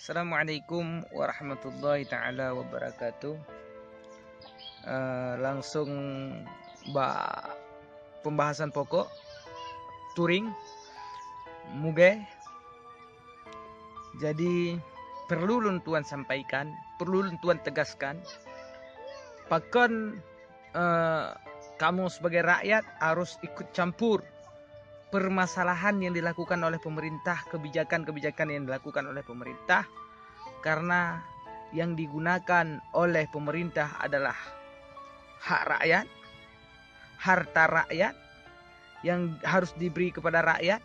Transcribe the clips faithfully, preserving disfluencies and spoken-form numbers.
Assalamualaikum warahmatullahi taala wabarakatuh. Eh, langsung bak pembahasan pokok, turing, mugée. Jadi, perlu lôn tuan sampaikan, perlu lôn tuan tegaskan, pakon, eh, kamoe sebagai rakyat harus ikut campur permasalahan yang dilakukan oleh pemerintah, kebijakan-kebijakan yang dilakukan oleh pemerintah, karena yang digunakan oleh pemerintah adalah hak rakyat, harta rakyat yang harus diberi kepada rakyat,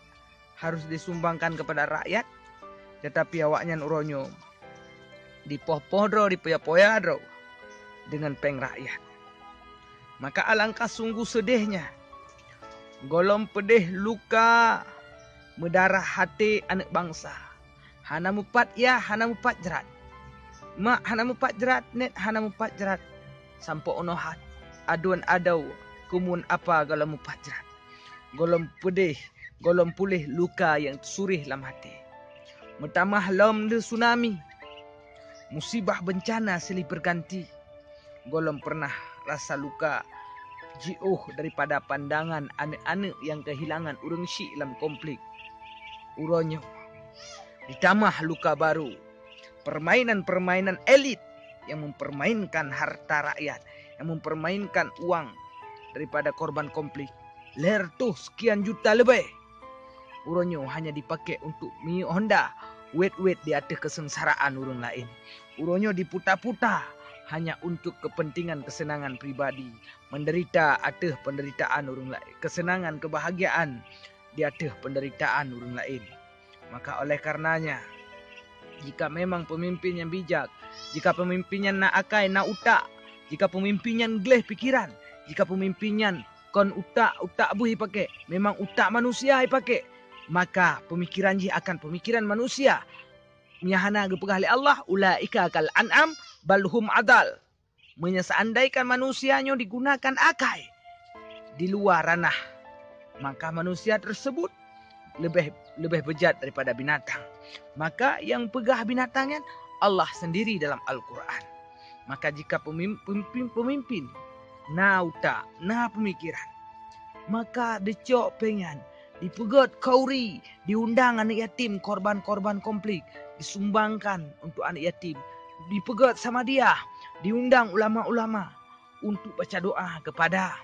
harus disumbangkan kepada rakyat, tetapi awaknyan uroe nyoe dipoh-poh droe, dipoya-poya droe dengan péng rakyat. Maka alangkah sungguh sedihnya, gohlom peudeh luka meudarah até aneuëk bansa. Hana mupat yah, hana mupat jrat. Mak hana mupat jrat, nét hana mupat jrat. Sampoe unoe hat, aduen adoe, keumun apa gohlom mupat jrat. Gohlom peudeh, gohlom puléh luka nyang teusureh lam até. Meutamah lom lé tsunami, musibah bencana silih berganti. Gohlom pernah rasa luka jiôh daripada pandangan aneuëk-aneuëk nyang keuhilangan ureuëng syik lam konflik. Uroe nyoe ditamah luka baru, permainan-permainan elit yang mempermainkan harta rakyat, yang mempermainkan uang daripada korban konflik, lhèe reutôh sekian juta leubeh. Uroe nyoe hanya dipakai untuk miyueb honda, wét-wét di ateueh kesengsaraan ureuëng laén. Uroe nyoe diputa-puta hanya untuk kepentingan kesenangan pribadi, menderita ateueh penderitaan ureuëng laén, kesenangan, kebahagiaan di ateueh penderitaan ureuëng laén. Maka oleh karenanya, jika memang pemimpin nyang bijak, jika pemimpin nyan na akai, na utak, jika pemimpin nyan gleh pikiran, jika pemimpin nyan kon utak, utak beuh ipakai, memang utak manusia ipakai, maka pemikiran jih akan pemikiran manusia. Nyang hana geupeugah lé Allah, "Ulaika kal an'am, bal hum adal." Meunyoe seandaikan manusia nyoe digunakan akai di luwa ranah, maka manusia tersebut leubeh, leubeh beujat daripada binatang. Maka nyang peugah binatang nyan Allah sendiri dalam Al-Quran. Maka jika pemim-, pemimpin, pemimpin na utak, na pemikiran, maka dicok péng nyan, dipeugét khauri, diundang aneuëk yatim, korban-korban konflik, disumbangkan untuk aneuëk yatim, dipeugét samadiah, diundang ulama-ulama untuk baca doa kepada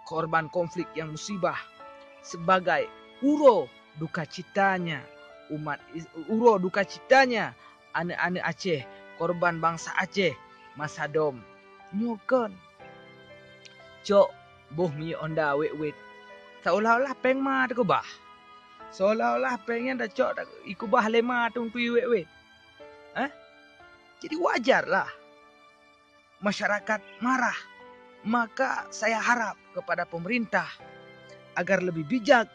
korban konflik nyang musibah, sebagai uroe dukacitanya umat Is-, uroe dukacitanya aneuëk-aneuëk Aceh, korban bansa Aceh masa dom. Nyoe kon cok boh miyueb honda wét-wét, seolah-olah péng ma teukeubah. Seolah-olah péng nyan tacok ta-, ikeubah lé ma teuntui wét-wét. Eh? Jadi wajarlah masyarakat marah. Maka saya harap kepada pemerintah agar lebih bijak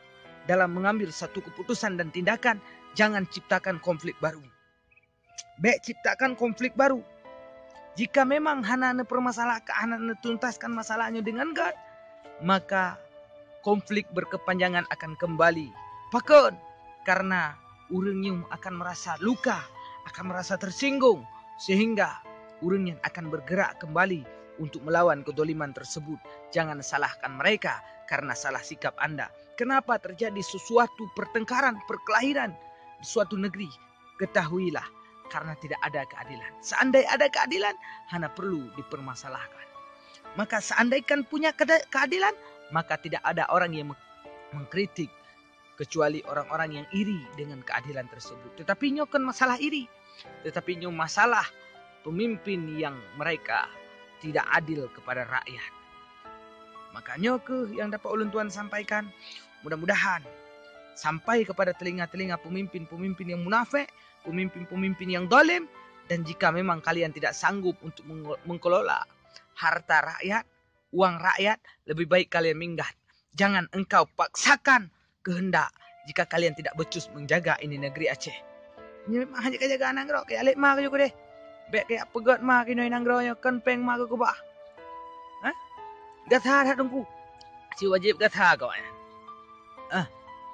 dalam mengambil satu keputusan dan tindakan, jangan ciptakan konflik baru. Bék ciptakan konflik baru. Jika memang hana neupeurmasalah, hana neutuntaskan masalah nyoe deungon gét, maka konflik berkepanjangan akan kembali. Pakon? Karena ureuëng nyoe akan merasa luka, akan merasa tersinggung, sehingga ureuëng nyan akan bergerak kembali untuk melawan kezaliman tersebut. Jangan salahkan mereka karena salah sikap anda. Kenapa terjadi sesuatu pertengkaran, perkelahian di suatu negeri? Ketahuilah, karena tidak ada keadilan. Seandai ada keadilan, hana perlu dipermasalahkan. Maka seandaikan punya keda-, keadilan, maka tidak ada orang yang meng-, mengkritik, kecuali orang-orang yang iri dengan keadilan tersebut. Tetapi nyoe kon masalah iri, tetapi nyoe masalah pemimpin yang mereka tidak adil kepada rakyat. Maka nyoe keuh yang dapat ulôn tuan sampaikan. Mudah-mudahan sampai kepada telinga-telinga pemimpin-pemimpin yang munafik, pemimpin-pemimpin yang zalim, dan jika memang kalian tidak sanggup untuk menge-, mengelola harta rakyat, uang rakyat, lebih baik kalian minggat. Jangan engkau paksakan kehendak jika kalian tidak becus menjaga ini negeri Aceh. Nyoe memang hana kajaga nanggroe, keu alek ma keu deh. Bék keu peugét ma keu nanggroe nyoe, kon péng ma keu keubah. Hah? Gata that Teungku. Si wajib gata kau, eh. Ah,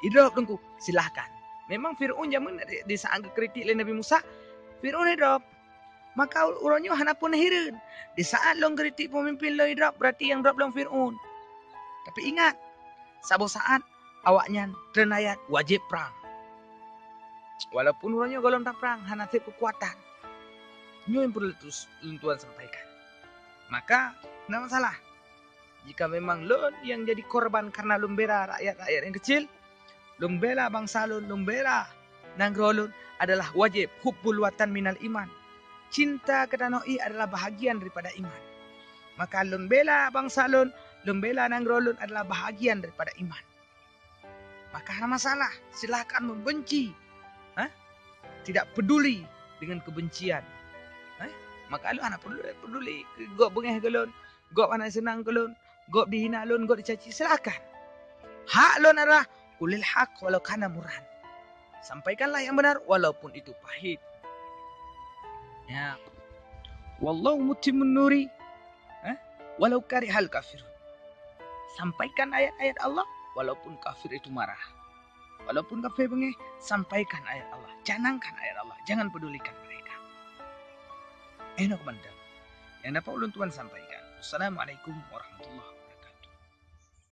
idrop Teungku, silahkan. Memang Fir'aun jameun di, di saat geukritik lé Nabi Musa, Fir'aun idrop. Maka uroe nyoe hana pun hireuen. Di saat lôn kritik peumimpin lôn idrop, berarti nyang drop lom Fir'aun. Tapi ingat, saboh saat awaknyan treun ayat wajéb prang. Walaupun uroe nyoe gohlom taprang, hana sép keukuatan. Nyoe nyang peureulée lôn tuan sampaikan. Maka, hana masalah. Jika memang lôn nyang jadi korban karena lôn bela rakyat-rakyat nyang keucil, lôn bela bansa lôn, lôn bela nanggroe lôn adalah wajéb, hubbul watan minal iman. Cinta keu tanoh ié adalah bahagian daripada iman. Maka lôn bela bansa lôn, lôn bela nanggroe lôn adalah bahagian daripada iman. Maka hana masalah, silahkan membenci, ha? Tidak peduli dengan kebencian. Ha? Maka lôn hana peduli, peduli gob beungéh keu lôn, gob hana seunang keu lôn, gob dihina lôn, gob dicaci, silahkan. Hak lôn adalah qulil haq walau kana murran. Sampaikanlah yang benar walaupun itu pahit. Ya. Wallahu mutimmun nuri, eh? Walau karihal kafirun. Sampaikan ayat-ayat Allah walaupun kafir itu marah. Walaupun kafir beungéh, sampaikan ayat Allah. Canangkan ayat Allah. Jangan pedulikan mereka. Inoe keumandang nyang dapat ulôn tuan sampaikan. Assalamualaikum warahmatullahi wabarakatuh.